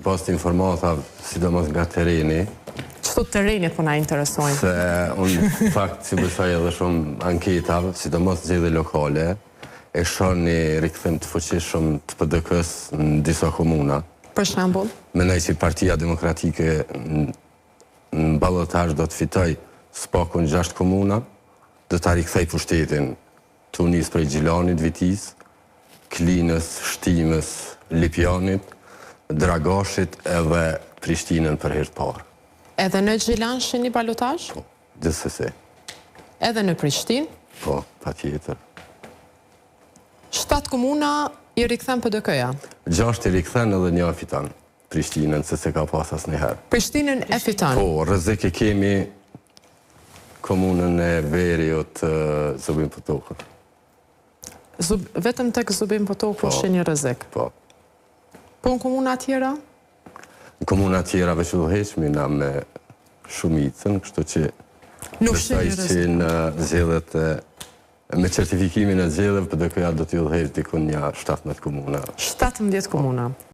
Bazë të informatave, sidomos nga tereni. Qëto terenit po na interesojnë? Se unë në fakt s'i besoj edhe shumë anketave, sidomos zgjedhje lokale, e shoh një rikthim të fuqishëm të PDK-së në disa komuna. Për shembull? Mendoj që Partia Demokratike në balotazh do të fitojë së paku në 6 komuna, do ta rikthejë pushtetin Tu nis prej Gjilanit, Vitisë, Klinës, Shtimes, Lipjanit, Dragashit edhe Prishtinën për herë të parë. Edhe në Gjilan shihni balotazh? Po, gjithsesi. Edhe në Prishtinë? Po, patjetër. 7 komuna i rikthen PDK-ja? 6 i rikthen edhe një e fiton. Prishtinën, se s'e ka pas asnjëherë. Prishtinën e fiton. Po, rrezik e kemi komunën e veriut Zubin Potokun. Zub, vetëm tek Zubin Potoku po, shihni rrezik. Po. Po në komuna tjera? Në komuna tjera veç udhëheqmi na me shumicën, kështu që Nuk shihni rrezik. Besoj që në zgjedhjet e me certifikimin e zgjedhjeve PDK-ja do t'i udhëheqë diku nja 17 komuna. 17 komuna.